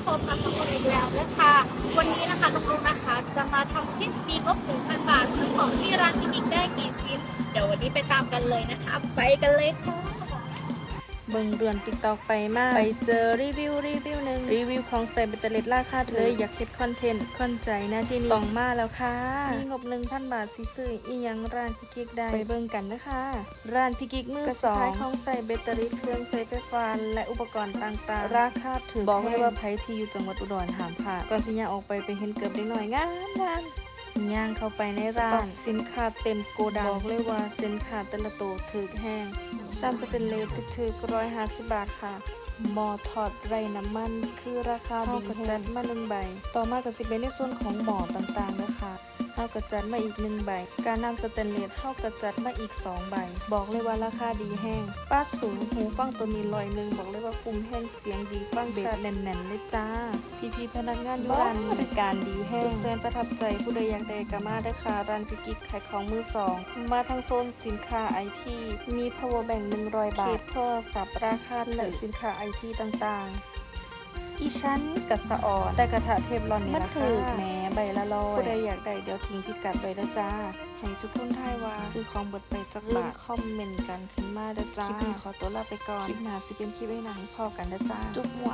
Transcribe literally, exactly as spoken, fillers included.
พบกับพวกเราอีกแล้วนะคะ วันนี้นะคะน้องๆนะคะจะมาทำคลิปตีงบหนึ่งพันบาทซื้อของที่ร้านพี่นิกได้กี่ชิ้น เดี๋ยววันนี้ไปตามกันเลยนะคะ ไปกันเลยค่ะ เบิ่งเดือน TikTok ไปมา ไปเจอรีวิวรีวิวหนึ่ง รีวิวของใส่เบตเตอร์เลดราคาถูก เลยอยากเฮ็ดคอนเทนต์ คอนใจนะที่นี่ ต้องมาแล้วค่ะ มีงบหนึ่งพันบาทสิซื้ออีหยังร้านพี่กิกได้ ไปเบิ่งกันนะคะ ร้านพี่กิกมือสอง ก็สิขายของใส่เบตเตอร์เลด เครื่องใช้ไฟฟ้า และอุปกรณ์ต่างๆ ราคาถูก บอกเลยว่าใครที่อยู่จังหวัดอุดรห้ามพลาด ก่อนสิย่างออกไปไปเห็นเกือบเด็กน้อยงามงาม ย่างเข้าไปในร้าน สินค้าเต็มโกดัง บอกเลยว่าสินค้าแต่ละโตถูกแฮง ชามสเตนเลสถูกๆร้อยห้าสิบบาทค่ะ หม้อทอดไร้น้ำมัน คือราคาดีแฮง เฮาก็จัดมาหนึ่งใบ ต่อมาก็สิเป็นในส่วนของหม้อต่างๆเด้อค่ะ เฮาก็จัดมาอีกหนึ่งใบ กาน้ำสเตนเลส เฮาก็จัดมาอีกสองใบ บอกเลยว่าราคาดีแฮง ปาดสูง หูฟังตัวนี้ร้อยหนึ่ง บอกเลยว่าคุ้มแฮง เสียงดี ฟังเบสแน่นๆเลยจ้า พี่ๆพนักงานอยู่ร้านนี้บริการดีแฮง สุดแสนประทับใจ ผู้ใดอยากได้ก็มาเด้อค่ะ ร้านพี่กิกขายของมือสอง มาทางโซนสินค้าไอที มี power bank หนึ่งร้อยบาท เคสโทรศัพท์ราคาถูก และสินค้าไอทีต่างๆ อีฉันกะสะออน แต่กระทะเทฟลอนนี่ล่ะค่ะ มันถูกแหม ใบละร้อย ผู้ใดอยากได้ เดี๋ยวทิ้งพิกัดไว้เด้อจ้า ให้ทุกคนทายว่าซื้อของเบิดไปจักบาท คอมเมนต์กันขึ้นมาเด้อจ้า คลิปนี้ขอตัวลาไปก่อน คลิปหน้าสิเป็นคลิปอีหยัง พ้อกันเด้อจ้า จุ๊บมั่ว